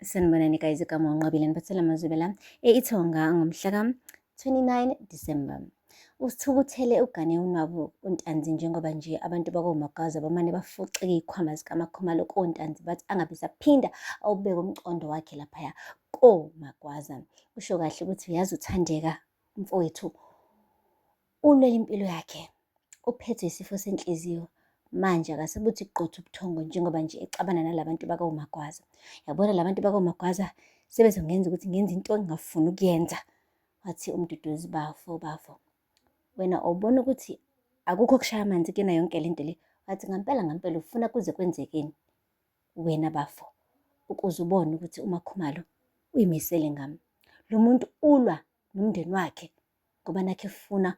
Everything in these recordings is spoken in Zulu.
Sanibonani guys, igama uNqobile niphathela amazwibela e-Ithonga ngomhla ka-29 December. Usithukuthele ugane unwabu uNtanzi njengoba nje abantu bakoMagaza bamane bafuceke iy'khwama zikaMakhumalo koNtanzi bathi angabe saphinda awubeke umcondo wakhe laphaya koMagwaza. Usho kahle ukuthi uyazi uThandeka mfowethu ulwela impilo yakhe, uphethwe isifo senhliziyo manje akasebuthi qotho ubuthongo njengoba nje exabana nalabantu bakawumagwaza. Yabona labantu bakawumagwaza sebezongenza ukuthi ngenze into engingafuni ukuyenza. Wathi uMduduzi, bafo bafo, wena awubona ukuthi akukho kushaya amanzi kuyona yonke lento le. Wathi ngampela ngampela ufuna kuze kwenzekeni wena bafo ukuze ubone ukuthi uMakhumalo uyimisele ngami. Lo muntu ulwa nomndeni wakhe ngoba nakhe efuna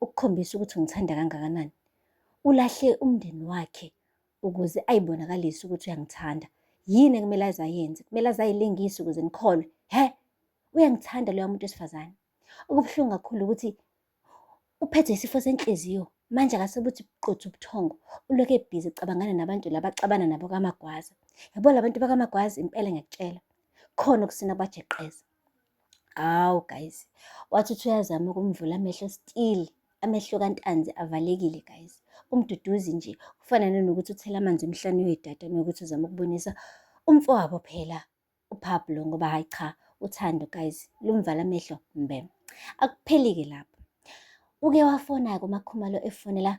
ukukhombisa ukuthi ungithanda kangakanani. Ulahle umndeni wakhe ukuze ayibonakalise ukuthi uyangithanda. Yini ekumele aze ayenze? Kumele aze ayilingise ukuze nikholwe. He, uyangithanda loya muntu wesifazane. Okubuhlungu kakhulu ukuthi uphethwe isifo senhliziyo manje akasebuthi qotho ubuthongo ulokhu ebhizi ecabangana nabantu laba axabana nabo kaMagwaza. Yabo labantu bakaMagwaza impela ngiyakutshela khona okusina bajeqeza. Hawu guys, wathi uthi uyazama ukumvula amehlo still amehlo kaNtanzi avalekile guys. Umduduzi nje ufana nanokuthi uthela amanzi emhlane wedada nokuthi uzama ukubonisa umfowabo phela uPablo ngoba hayi cha uthando guys lumvala amehlo mbe. Akupheli-ke lapho. Uke wafona-ke uMakhumalo efonela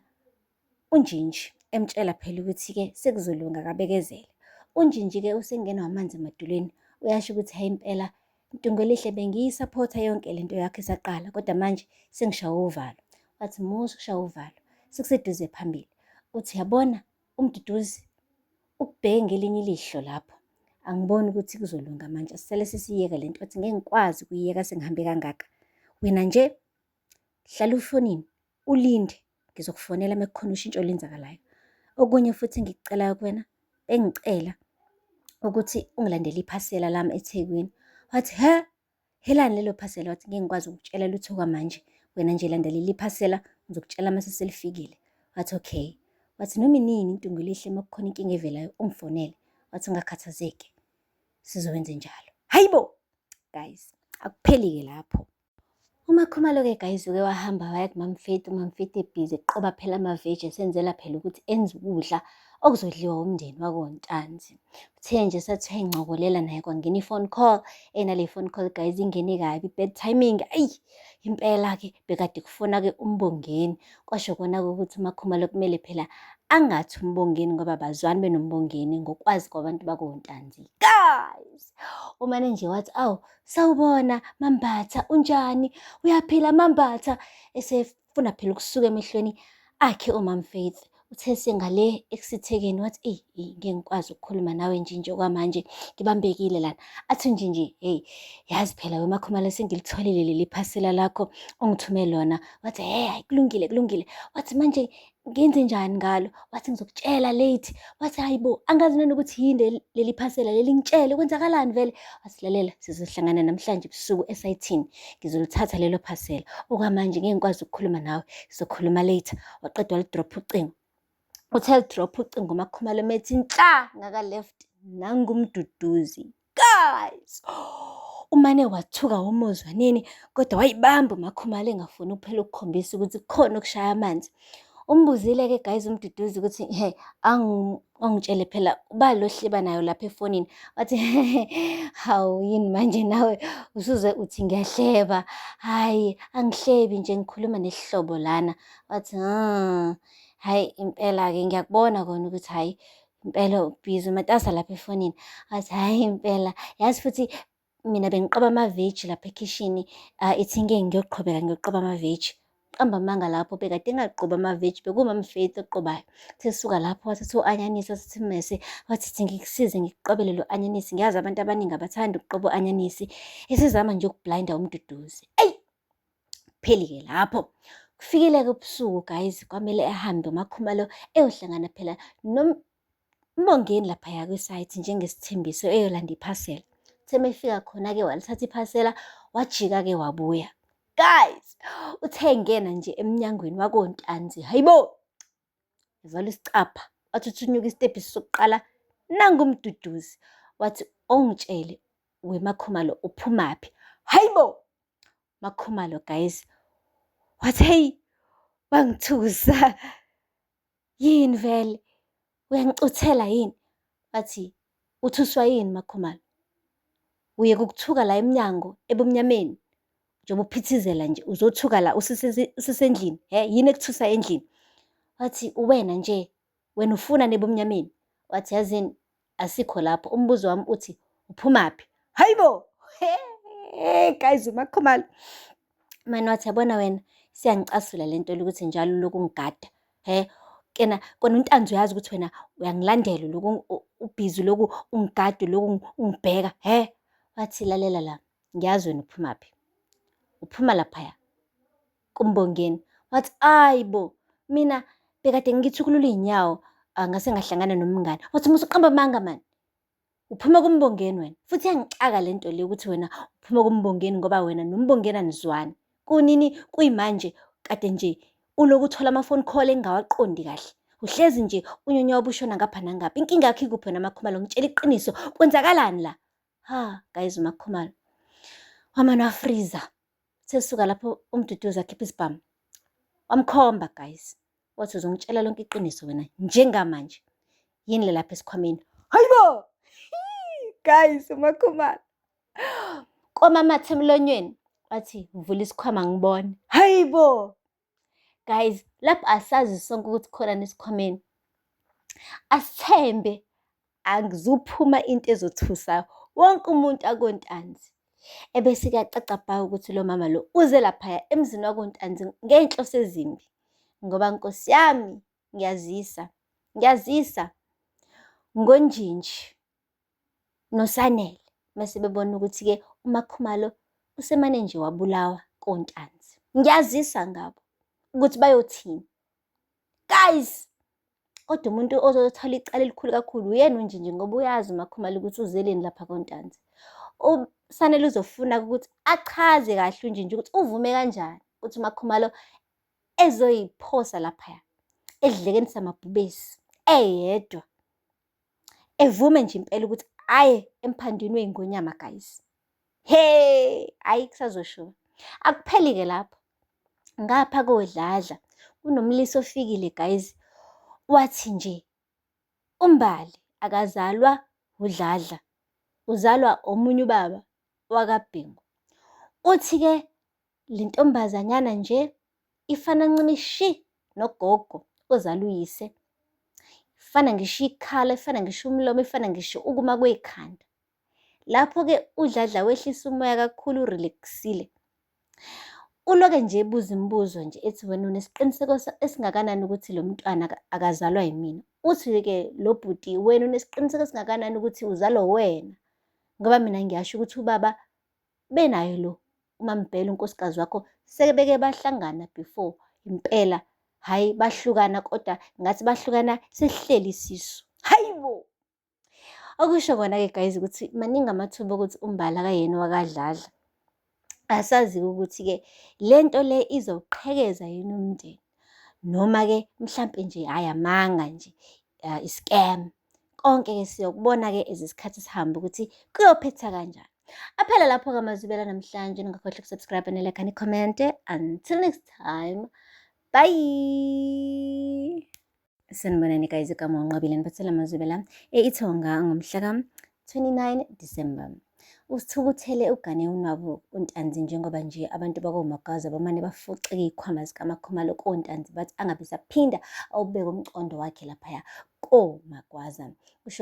uNjinji emtshela phela ukuthi-ke sekuzolunga akabekezele. UNjinji-ke usengenwa amanzi emadolweni uyasho ukuthi hhayi impela Ntungelihle bengiyisaphotha yonke lento yakho isaqala kodwa manje sengishawa uvalo. Wathi musa ukushawa uvalo sekuseduze phambili. Uthi yabona uMduduzi ukubheke ngelinye ilihlo lapho angiboni ukuthi kuzolunga manje asisale sisiyeke lento. Wathi ngeke ngikwazi ukuyiyeka sengihambe kangaka. Wena nje hlala ufonini ulinde ngizokufonela uma kukhona ushintsho olwenzakalayo. Okunye futhi engikucelayo kuwena, bengicela ukuthi ungilandele iphasela lami eThekwini. Wathi, hhe, helani lelo phasela? Wathi, ngeke ngikwazi ukukutshela lutho kwamanje, wena nje landelela iphasela, ngizokutshela uma seselifikile. Wathi, okay. Wathi, noma inini Ntungelihle uma kukhona inkinga evelayo ungifonele. Wathi, ungakhathazeki, sizowenze njalo. Hayi bo! Guys, akupheli-ke lapho. UMakhumalo-ke guys uke wahamba waya kuMamfeti, uMamfeti ebhizi eqoba phela amaveji esenzela phela ukuthi enze ukudla okuzodliwa umndeni wakoNtanzi. Uthe nje sathi uyayincokolela naye kwangena i-phone call, enale phone call guys ingene kabi, bad timing, ayi impela-ke bekade kufona-ke uMbongeni. Kwasho kona-ke ukuthi uMakhumalo kumele phela angathi uMbongeni ngoba abazwani benoMbongeni ngokwazi kwabantu bakoNtanzi. Guys! Umane nje wathi awu Sawubona Mambatha, unjani? Uyaphila Mambatha? Esefuna phela ukusuka emehlweni akhe uMam Faith. Uthe sengale ekusithekeni wathi eyi eyi ngeke ngikwazi ukukhuluma nawe nje nje okwamanje ngibambekile lana. Athi nje nje hey yazi phela wemakhumalo sengilitholile leli phasela lakho ongithume lona. Wathi hey hayi kulungile kulungile. Wathi manje ngenze njani ngalo? Wathi ngizokutshela late. Wathi hayi bo, angazi nanokuthi yini leli phasela leli, ngitshele kwenzakalani vele. Wathi lalela, sizohlangana namhlanje ebusuku esayithini, ngizolithatha lelo phasela. Okwamanje ngeke ngikwazi ukukhuluma nawe, sizokhuluma later. Waqeda walidropha ucingo. Uthe elidropha ucingo uMakhumalo methi nhla ngaka left, nangu uMduduzi. Guys! Umane wathuka umuzwa nini kodwa wayibamba uMakhumalo engafuni ukuphela ukukhombisa ukuthi kukhona okushaya amanzi. Umbuzile-ke guys uMduduzi ukuthi he angitshele phela uba lo hleba nayo lapha efonini. Wathi hawu yini manje nawe usuze uthi ngiyahleba. Hhayi angihlebi nje ngikhuluma nesihlobo lana. Wathi hhayi impela-ke ngiyakubona kona ukuthi hhayi impela ubhizi umatasa lapha efonini. Wathi hhayi impela yazi futhi mina bengiqoba amaveji lapha ekhishini ithi ngeke ngiyoqhubeka ngiyoqoba amaveji. Qamba amanga lapho bekade engaqobi amaveji bekuwumama Faith oqobayo. Uthe suka lapho wathatha u-anyanisi wathatha immese wathi thi ngikusize ngikuqobele lo anyanisi ngiyazi abantu abaningi abathandi ukuqoba u-anyanisi. Esezama nje ukublinda uMduduzi. Eyi! Kupheli-ke lapho. Kufikile-ke ubusuku guys, kwamele ahambe uMakhumalo eyohlangana phela noMbongeni laphaya kwisayithi njengesithembiso eyolanda iphasela. Uthe uma efika khona-ke walithatha iphasela wajika-ke wabuya. Guys, uthe engena nje emnyangweni wakoNtanzi, hayibo! Evala isicabha, wathi uthi unyuka isitebhisi sokuqala, nangu uMduduzi. Wathi ongitshele weMakhumalo uphumaphi? Hayibo! Makhumalo guys. Wathi hey, wangithusa. Yini vele? Uyangicuthela yini? Wathi uthuswa yini Makhumalo? Uye kukuthuka la emnyango ebumnyameni. Njengoba uphithizela nje uzothuka la usisendlini. He, yini ekuthusa endlini? Wathi uwena nje wena ufuna nebumnyameni. Wathi yazini asikho lapho. Umbuzo wami uthi uphumaphi? Hayibo! Hey guys uMakhumalo. Mane wathi yabona wena siyangicasula lento lokuthi njalo lokhu ungigada. He kena kona uNtanzi uyazi ukuthi wena uyangilandela lokhu ubhizi lokhu ungigade lokhu ungibheka. He wathi lalela la ngiyazi wena uphumaphi. Uphuma laphaya kuMbongeni. Wathi ayi bo mina bekade ngithukulula iy'nyawo ngase ngahlangana nomngane. Wathi musa uqamba amanga mani. Uphuma kuMbongeni wena. Futhi iyangixaka le nto le ukuthi wena uphuma kuMbongeni ngoba wena noMbongeni anizwani. Kunini kuyimanje kade nje uloku uthola ama-phone call engingawaqondi kahle. Uhlezi nje unyonyoba ushona ngapha nangapha. Inkinga yakho ikuphi wena Makhumalo? Ngitshela iqiniso. Kwenzakalani la? Ha, guys uMakhumalo. Wamane wafriza. Sesuka lapho uMduduzi wakhipha isibhamu. Wamkhomba guys. Wathi uzongitshela lonke iqiniso wena njengamanje. Yini le lapha esikhwameni? Hayibo! Guys, uMakhumalo. Koma amathe emlonyweni. Wathi vula isikhwama ngibone. Hayibo! Guys, lapho asazi sonke ukuthi khona nesikhwameni. Asithembe akuzuphuma into ezothusa wonke umuntu akoNtanzi. Ebese kuyacaca bha ukuthi lo mama lo uze laphaya emzini wakoNtanzi ngey'nhloso ezimbi. Ngoba Nkosi yami ngiyazisa, ngiyazisa ngoNjinji noSanele mese bebona ukuthi-ke uMakhumalo usemane nje wabulawa koNtanzi. Ngiyazisa ngabo ukuthi bayothini. Guys, kodwa umuntu ozothola icala elikhulu kakhulu uyena uNjinji ngoba uyazi uMakhumalo ukuthi uzeleni lapha koNtanzi. USanele uzofuna ukuthi achaze kahle uNjinji ukuthi uvume kanjani ukuthi uMakhumalo ezoyiphosa laphaya edlekeni samabhubesi eyedwa. Evume nje impela ukuthi aye emphandwini wey'ngonyama guys. He, hhayi kusazoshuba. Akupheli-ke lapho. Ngapha koDladla kunomlisa ofikile guys, wathi nje uMbali akazalwa uDladla, uzalwa omunye ubaba wakaBhengu. Uthi-ke le ntombazanyana nje ifana ncimishi nogogo ozala uyise. Ifana ngisho ikhala, ifana ngisho umlomo, ifana ngisho ukuma kwekhanda. Lapho-ke uDladla wehlisa umoya kakhulu urelax-ile. Uloke nje ebuza imibuzo nje ethi wena unesiqiniseko esingakanani ukuthi lo mntwana akazalwa yimina. Uthi-ke lo bhuti wena unesiqiniseko esingakanani ukuthi uzalwa wena. Ngoba mina ngiyasho ukuthi ubaba benaye lo uMaMbhele unkosikazi wakho sebeke bahlangana before impela hhayi bahlukana kodwa ngathi bahlukana sesihleli isisu. Hayi bo! Okusho kona-ke guys ukuthi maningi amathuba okuthi uMbali akayena owakaDladla. Asazi-ke ukuthi-ke le nto le izowuqhekeza yini umndeni noma-ke mhlampe nje hhayi amanga nje i-scam. Konke-ke siyokubona-ke as isikhathi sihamba ukuthi kuyophetha kanjani. Aphela lapho-ke amazwibela namhlanje, ningakhohlwa ukusubscribe, nilike, nicommente. Until next time, bye! Sanibonani guys, igama uNqobile niphathela amazwibela e-Ithonga ngomhla ka-29 December. Usithukuthele ugane unwabu uNtanzi njengoba nje abantu bakoMagwaza bamane bafuqeke iy'khwama zikaMakhumalo koNtanzi bathi angabe saphinda awubeke umcondo wakhe laphaya koMagwaza. Kusho